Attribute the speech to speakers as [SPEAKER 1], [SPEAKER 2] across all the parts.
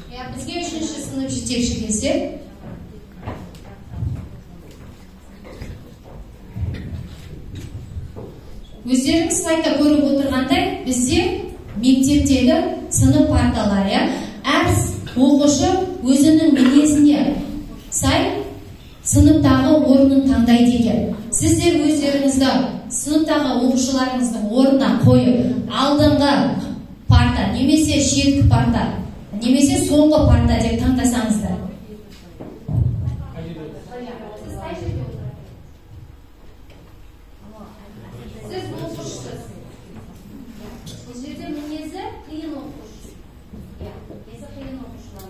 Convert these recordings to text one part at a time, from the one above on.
[SPEAKER 1] Иә, бізге үшінші сынып жетекші келсе. Өздеріңіз слайдта көріп отырғандай, бізде мектептегі сынып парталар, иә, әр оқушы өзінің мінезіне сай сыныптағы орнын таңдайды екен. Сіздер өздеріңізді сыныптағы оқушыларыңыздың орнына қойып, алдыңғы парта немесе шеткі парта немесе соңғы парта деп таңдасаңыздар. Сіз қай жерде отырасыз? Сіз оқушысыз. Бұл жерде мінезі қиын оқушы. Иә, мінезі қиын оқушылар.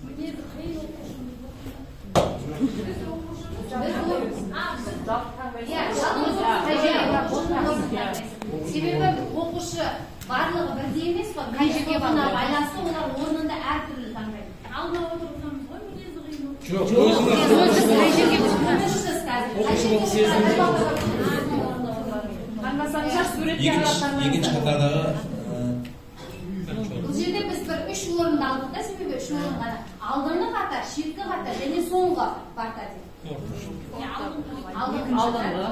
[SPEAKER 2] Мінезі қиын оқушымыз. Біз оқушымыз.
[SPEAKER 1] Иә, жалпы қай жерде оқушының орнын таңдайсыз. Себебі оқушы барлығы бірдей емес қой.
[SPEAKER 2] Қай жерге
[SPEAKER 1] Мінез-құлқына байланысты олар орнында әртүрлі таңдайды.
[SPEAKER 2] Алдына отырғызамыз ғой, мінезі қиын оқушы.
[SPEAKER 3] Жоқ, өзіңіз
[SPEAKER 2] қай жерге
[SPEAKER 1] Оқушысыз қазір. Қай
[SPEAKER 3] Оқушы
[SPEAKER 1] жерге
[SPEAKER 3] болып сезініп
[SPEAKER 1] отырасыз?
[SPEAKER 2] Таңдасаңыздар суретке қарап
[SPEAKER 4] Екінші қатардағы
[SPEAKER 1] Бұл жерде біз бір үш орынды алдық та, себебі үш орын ғана. Алдыңғы қатар, шеткі қатар және соңғы парта деп. Алдыңғы.
[SPEAKER 5] Алдыңғы.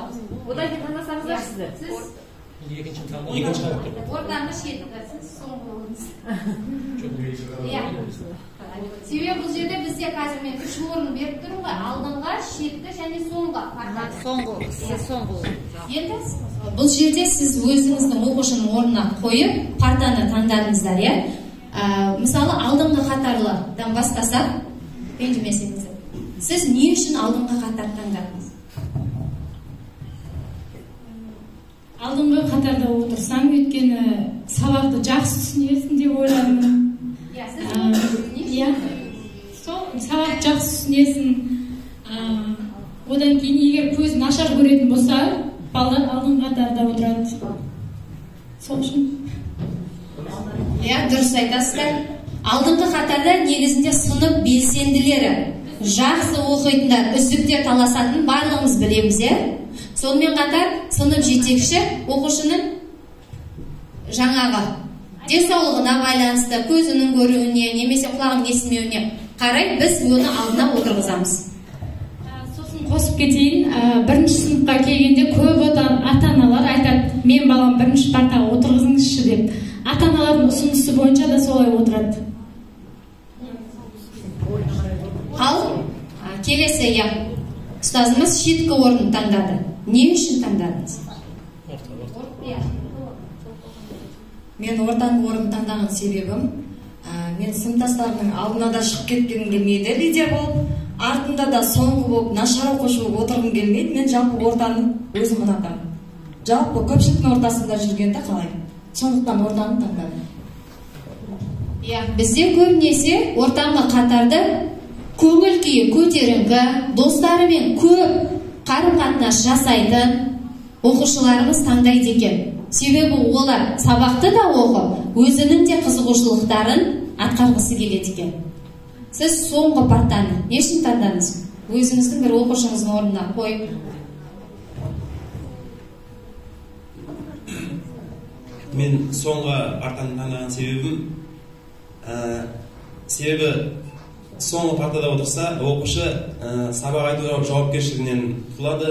[SPEAKER 5] Одан кейін таңдасаңыздар сіздер.
[SPEAKER 1] Сіз
[SPEAKER 3] екінші қатар.
[SPEAKER 1] ортаңғы шеткі, сіз соңғы орынсыз. Иә. Себебі бұл жерде бізде қазір мен үш орын беріп тұрмын ғой, алдыңғы, шеткі және соңғы парта.
[SPEAKER 5] Соңғы, сіз соңғы.
[SPEAKER 1] Енді бұл жерде сіз өзіңіздің оқушының орнына қойып партаны таңдадыңыздар, иә? Мысалы, алдыңғы қатарлыдан бастасақ, ренжімесеңіздер. Сіз не үшін алдыңғы қатарды таңдадыңыз?
[SPEAKER 6] Алдыңғы қатарда отырсам, өйткені сабақты жақсы түсінесің деп ойладым.
[SPEAKER 1] Иә, сіз не үшін?
[SPEAKER 6] Иә. Сол сабақты жақсы түсінесің. Одан кейін егер көзі нашар көретін болса, балалар алдыңғы қатарда отырады. Сол үшін.
[SPEAKER 1] Иә, дұрыс айтасыздар. Алдыңғы қатарда негізінде сынып белсенділері, жақсы оқитындар, үздіктер таласатынын барлығымыз білеміз, иә? Сонымен қатар сынып жетекші оқушының жаңағы денсаулығына байланысты, көзінің көруіне немесе құлағының естімеуіне қарай біз оны алдына отырғызамыз.
[SPEAKER 6] Сосын қосып кетейін, бірінші сыныпқа келгенде көп ата-аналар айтады, мен балам бірінші партаға отырғызыңызшы деп. Ата-аналардың ұсынысы бойынша да солай отырады.
[SPEAKER 1] Ал келесі, иә, ұстазымыз шеткі орын таңдады. Не үшін таңдадыңыз?
[SPEAKER 7] Мен ортаңғы орын таңдаған себебім, мен сыныптастарымның алдына да шығып кеткім келмейді, лидер болып, артында да соңғы болып, нашар оқушы болып отырғым келмейді. Мен жалпы ортаны өзім ұнатамын. Жалпы көпшіліктің ортасында жүргенді қалаймын. Сондықтан ортаны таңдадым.
[SPEAKER 1] Иә, бізде көбінесе ортаңғы қатарды көңіл күйі көтеріңкі, достарымен көп қарым-қатынас жасайтын оқушыларымыз таңдайды екен. Себебі олар сабақты да оқып, өзінің де қызығушылықтарын атқарғысы келеді екен. Сіз соңғы партаны не үшін таңдадыңыз? Өзіңіздің бір оқушыңыздың орнына қойып.
[SPEAKER 4] Мен соңғы партаны таңдаған себебім, себебі соңғы партада отырса, оқушы сабақ айту жауапкершілігінен құтылады,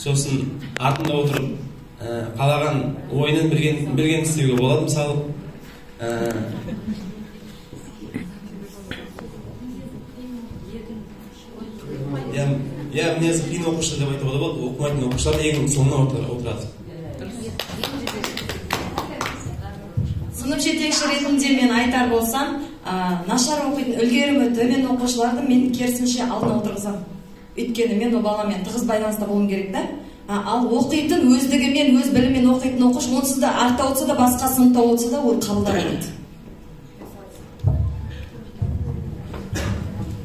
[SPEAKER 4] сосын артында отырып, қалаған ойынын білген істеуге болады, мысалы. Иә, мінезі қиын оқушы деп айтуға да болады, оқымайтын оқушылар ең соңына отырады.
[SPEAKER 7] Сынып жетекші ретінде мен айтар болсам, нашар оқитын, үлгерімі төмен оқушыларды мен керісінше алдына отырғызамын. Өйткені мен ол баламен тығыз байланыста болуым керек та. Ал оқитын, өздігімен, өз білімімен оқитын оқушы онсыз да артта отырса да, басқа сыныпта отырса да ол қабылдап алады.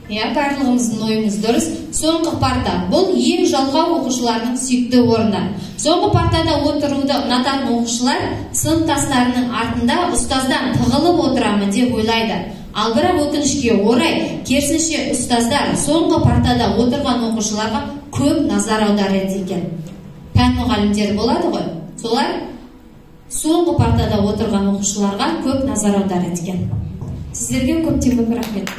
[SPEAKER 1] Иә, барлығымыздың ойымыз дұрыс. Соңғы парта бұл ең жалқау оқушылардың сүйікті орны. Соңғы партада отыруды ұнататын оқушылар сыныптастарының артында ұстаздан тығылып отырамын деп ойлайды. Ал бірақ өкінішке орай, керісінше ұстаздар соңғы партада отырған оқушыларға көп назар аударады екен. Пән мұғалімдері болады ғой, солар соңғы партада отырған оқушыларға көп назар аударады екен. Сіздерге көптен көп рахмет.